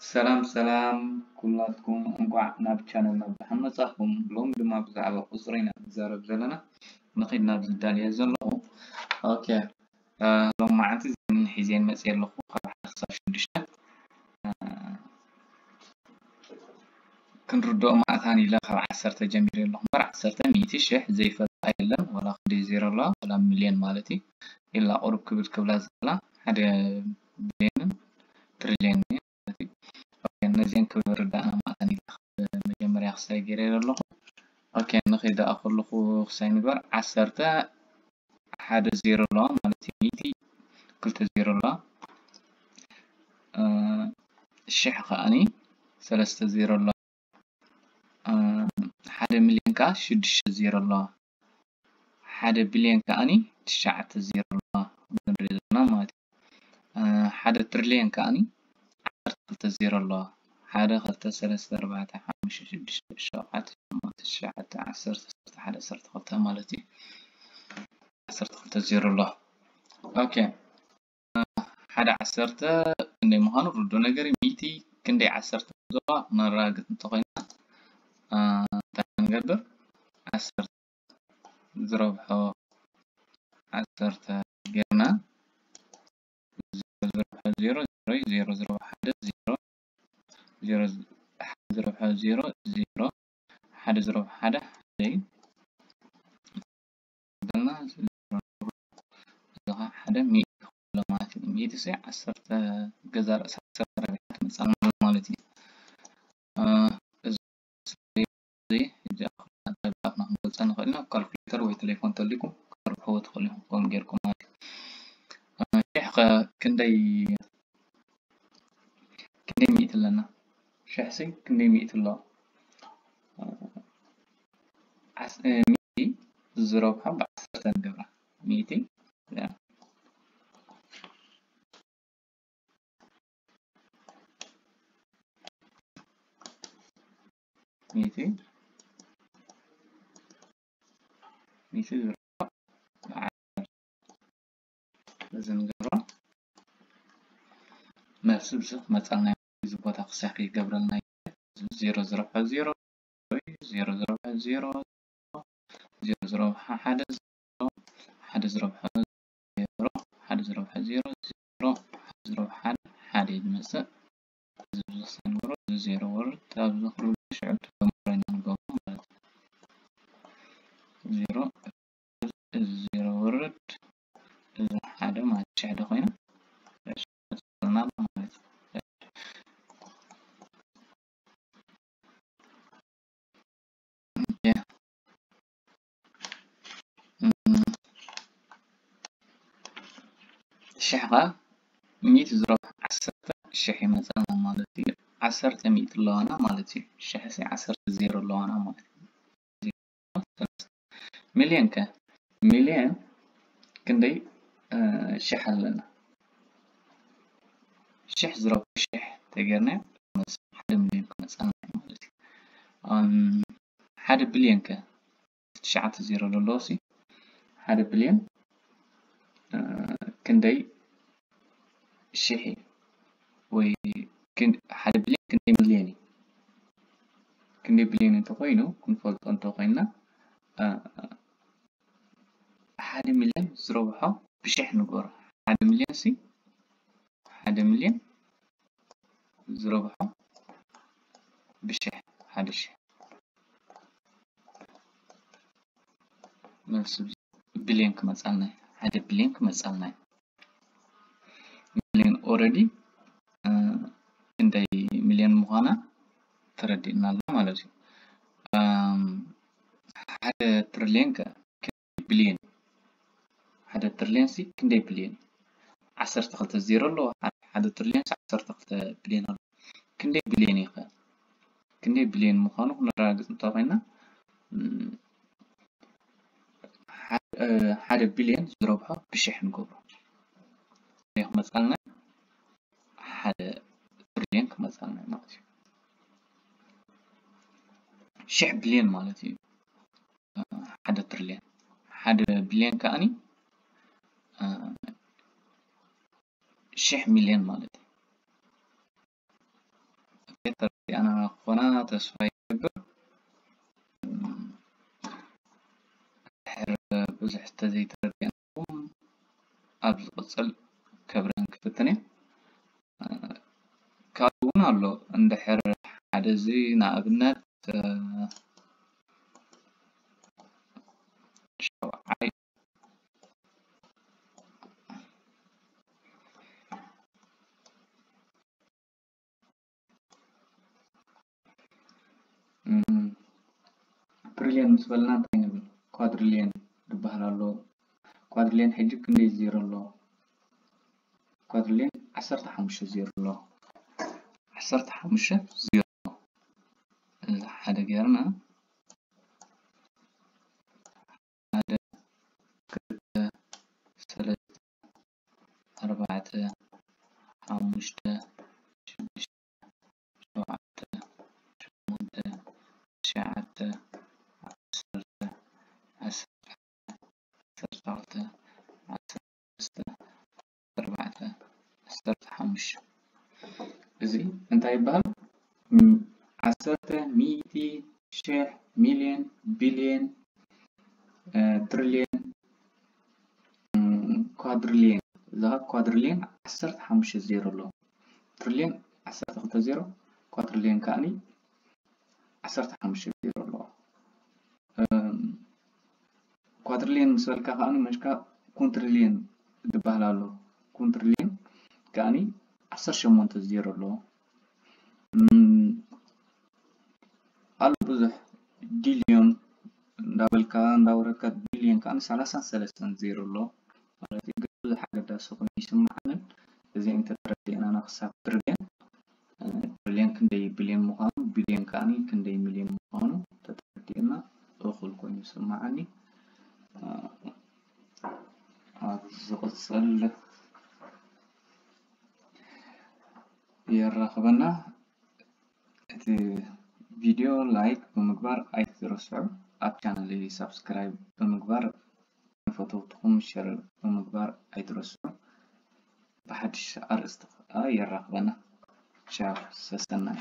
ሰላም ሰላም ኩላትኩም፣ እንኳዕ ናብ ቻነልና ብደሓን መጻኹም። ሎም ድማ ብዛዕባ ቁጽሪ ኢና ንዛረብ ዘለና። ንኺድ ናብ ዝዳልየ ዘለኹ። ኦኬ፣ ሎም መዓልቲ እዚን ሒዜን መጽየ ኣለኹ፣ ካብ ሓደ ክሳብ ሽዱሽተ። ክንርድኦ ማእታን ኢለ ካብ ዓሰርተ ጀሚረ ኣለኹ። እምበር ዓሰርተ፣ ሚእቲ፣ ሽሕ ዘይፈልጣ የለን። ወላ ክንደይ ዜሮ ኣለዋ፣ ወላ ሚልዮን ማለት እዩ። ኢላ ቁሩብ ክብል ክብላ ዝኽእላ ሓደ ቢልዮንን ትሪልዮንን እዩ ማለት እዩ። ኦኬ፣ ነዚአን ክርዳእና ማእታን ኢለ መጀመርያ ክሳይ ገይረ ኣለኹ። ኦኬ፣ ንኸይድ ደኣ ከለኹ ክሳይ ንግበር። ዓሰርተ ሓደ ዜሮ ኣለዋ ማለት እዩ። ሚእቲ ክልተ ዜሮ ኣለዋ። እ፣ ሽሕ ከኣኒ ሰለስተ ዜሮ ኣለዋ። እ፣ ሓደ ሚልዮን ከኣ ሽዱሽተ ዜሮ ኣለዋ። ሓደ ቢልዮን ከኣኒ ትሽዓተ ዜሮ ኣለዋ። ንሪኦ ዘለና ማለት እዩ። እ፣ ሓደ ትሪልዮን ከኣኒ ዓሰርተ ክልተ ዜሮ ኣለዋ። ሓደ፣ ክልተ፣ ሰለስተ፣ ኣርባዕተ፣ ሓሙሽተ፣ ሽዱሽተ፣ ሸውዓተ፣ ሸሞንተ፣ ትሽዓተ፣ ዓሰርተ፣ ዓሰርተ ሓደ፣ ዓሰርተ ክልተ ማለት እዩ። ዓሰርተ ክልተ ዜሮ ኣለዋ። ኦኬ። ሓደ ዓሰርተ ክንደይ ምዃኑ ርዱእ ነገር እዩ። ሚእቲ ክንደይ ዓሰርተ ዘለዋ ክነረጋግጽ እንተኾይና፣ እ፣ እንታይ ክንገብር? ዓሰርተ ዝረብሖ ዓሰርተ ጌርና፣ ዜሮ ዝረብሖ ዜሮ፣ ዜሮ እዩ። ዜሮ ዝረብሖ ሓደ፣ ዜሮ፣ ዜሮ፣ ሓደ ዝረብሖ ዜሮ፣ ዜሮ፣ ሓደ ዝረብሖ ሓደ፣ ሓደ እዩ። ዘለና ዜሮ፣ እዚ ኸዓ ሓደ ሚእቲ ይኸውን ማለት እዩ። ሚእቲ ሲ ዓሰርተ ገዛ ርእሳ ዓሰርተ ረቢሓ ትመጽኣና ማለት እዩ። እ፣ እዚ እዚ ሕጂ ኣብ ኣፍና ክንገልጸ ንኽእል ኢና። ካልኩሌተር ወይ ቴሌፎን ተልይኩም ክትርብሕዎ ትኽእሉ ኢኹም፣ ከምኡ ጌርኩም ማለት እዩ። እ፣ ሽሕ ኸ ክንደይ፣ ክንደይ ሚእቲ ኣለና? ሽሕ ሲ ክንደይ ሚእቲ ኣለዋ? እ፣ ዓስ-፣ እ፣ ሚእቲ ዝረብሖ ብዓሰርተ ንገብራ። ሚእቲ፣ ያ። ሚእቲ፣ ሚእቲ ዝረብሖ ብዓሰርተ እዚ ንገብሮ። መልሲ ብዚ ክመጻልና እዩ። እዚ ቦታ ክሳይ ከይገብረልና እዩ። ዜሮ ዝረብሖ ዜሮ፣ ዜሮ ዝረብሖ ዜሮ፣ ዜሮ ዝረብሖ ሓደ፣ ዜሮ፣ ሓደ ዝረብሖ ዜሮ፣ ሓደ ዝረብሖ ዜሮ፣ ዜሮ፣ ሓደ ዝረብሖ ሓደ፣ ሓደ እዩ ዝመጽእ። እዚ ብዙሕ ሳይንበሮ፣ እዚ ዜሮ ወርድ፣ ኣብዚ ኩሉ ሽዑ ተደምሮ ኢና ንገብሮ ማለት እዩ። ዜሮ፣ እዚ ዜሮ ወርድ፣ እዚ ሓደ ማለት ሽሕ ዶ ኮይና? ሽሕ ትመጽእና ማለት እዩ። ኦኬ። እም፣ ሽሕ ኸዓ ሚእቲ ዝረብሖ ዓሰርተ ሽሕ ይመጽኣና ማለት እዩ። ዓሰርተ ሚእቲ ኣለዋና ማለት እዩ። ሽሕ ሲ ዓሰርተ ዜሮ ኣለዋና ማለት እዩ። ሚልዮን ከ? ሚልዮን ክንደይ፣ እ፣ ሽሕ ኣለና? ሽሕ ዝረብሖ ሽሕ ተጌርና ሓደ ሚልዮን ክመጽኣና እዩ ማለት እዩ። እም፣ ሓደ ቢልዮን ከ? ትሽዓተ ዜሮ ዘለዎ ሲ ሓደ ቢልዮን፣ እ፣ ክንደይ ሽሕ እዩ? ወይ ክን-፣ ሓደ ቢልዮን ክንደይ ሚልዮን እዩ? ክንደይ ቢልዮን እንተኾይኑ ክንፈልጦ እንተኾይንና፣ እ፣ ሓደ ሚልዮን ዝረብሖ ብሽሕ ንግበሮ። ሓደ ሚልዮን ሲ ሓደ ሚልዮን ዝረብሖ ብሽሕ፣ ሓደ ሽሕ። መልሲ ቢልዮን ክመጻልና እዩ። ሓደ ቢልዮን ክመጻልና እዩ። ሚልዮን ኦልሬዲ፣ እ፣ ክንደይ ሚልዮን ምዃና ተረዲእና ኣሎ ማለት እዩ። እም፣ ሓደ ትሪልዮን ከ? ቢልዮን። ሓደ ትሪልዮን ሲ ክንደይ ቢልዮን? ዓሰርተ ክልተ ዜሮ ኣለዎ። ሓደ፣ ሓደ ትሪልዮን ሲ ዓሰርተ ክልተ ቢልዮን ኣለዎ። ክንደይ ቢልዮን እዩ ኸ? ክንደይ ቢልዮን ምዃኑ ክነረጋግጽ እንተ ኮይና፣ እም፣ ሓደ፣ እ፣ ሓደ ቢልዮን ዝረብሖ ብሽሕ ንገብሮ። ክንደይ ክመጻልና? ሓደ ትሪልዮን ክመጻልና ማለት እዩ። ሽሕ ቢልዮን ማለት እዩ። ሓደ ትሪልዮን። ሓደ ቢልዮን ከኣኒ፣ እ፣ ሽሕ ሚልዮን ማለት እዩ። ተረዲኣና ክኾና ተስፋ ይገብር። ድሕር ብዙሕ ተዘይተረዲእናኩም ኣብ ዝቕጽል ከብርህን ክፍትን እየ። ካልእ እውን ኣሎ። እንድሕር ሓደ እዚ ንኣብነት ሸውዓይ ትሪልየን ምስ በልና እንታይ ንብል? ኳድሪልየን ዝበሃል ኣሎ። ኳድሪልየን ሕጂ ክንደይ ዜሮ ኣሎ? ኳድሪልየን ዓሰርተ ሓሙሽተ ዜሮ ኣሎ። ዓሰርተ ሓሙሽተ ዜሮ። እዚ ሓደ ጌርና ሓደ ክልተ ሰለስተ ኣርባዕተ ሓሙሽተ ሽዱሽተ ሸውዓተ ሸሞንተ ትሽዓተ ዓሰርተ ዓሰርተ ዓሰርተ ክልተ ዓሰርተ ሰለስተ ኣርባዕተ ዓሰርተ ሓሙሽተ። እዚ እንታይ ይበሃል? ዓሰርተ፣ ሚእቲ፣ ሽሕ፣ ሚልዮን፣ ቢልዮን፣ ትሪልዮን፣ ኳድሪልዮን። እዛ ኳድሪልዮን ዓሰርተ ሓሙሽተ ዜሮ ኣለዎ። ትሪልዮን ዓሰርተ ክልተ ዜሮ፣ ኳድሪልዮን ከዓኒ ዓሰርተ ሓሙሽተ ዜሮ ኣለዎ። ኳድሪልዮን ምስ በልካ ከዓኒ መሽካ ኩንትሪልዮን ዝበሃል ኣሎ። ኩንትሪልዮን ከዓኒ ዓሰርተ ሸሞንተ ዜሮ ኣለዎ። ኣሎ ብዙሕ ዲልዮን እንዳበልካ እንዳወረድካ ቢልዮን ከዓኒ ሰላሳን ሰለስተን ዜሮ ኣለዎ ማለት እዩ። ግን ብዙሕ ኣገዳሲ ኮይኑ ይስምዓንን እዚኦም ተተረዲእናና ክሳብ ትሪልዮን ትሪልዮን ክንደይ ቢልዮን ምዃኑ፣ ቢልዮን ከዓኒ ክንደይ ሚልዮን ምዃኑ ተተረዲእና እኹል ኮይኑ ይስምዓኒ። ኣብ ዝቕጽል የራኽበና። እቲ ቪድዮ ላይክ ብምግባር ኣይትረስዑ። ኣብ ቻነለይ ሳብስክራይብ ብምግባር ንፈተውትኹም ሸር ብምግባር ኣይትረስዑ። ብሓድሽ ኣርእስቲ ከኣ የራኽበና። ቻው፣ ሰሰናይ።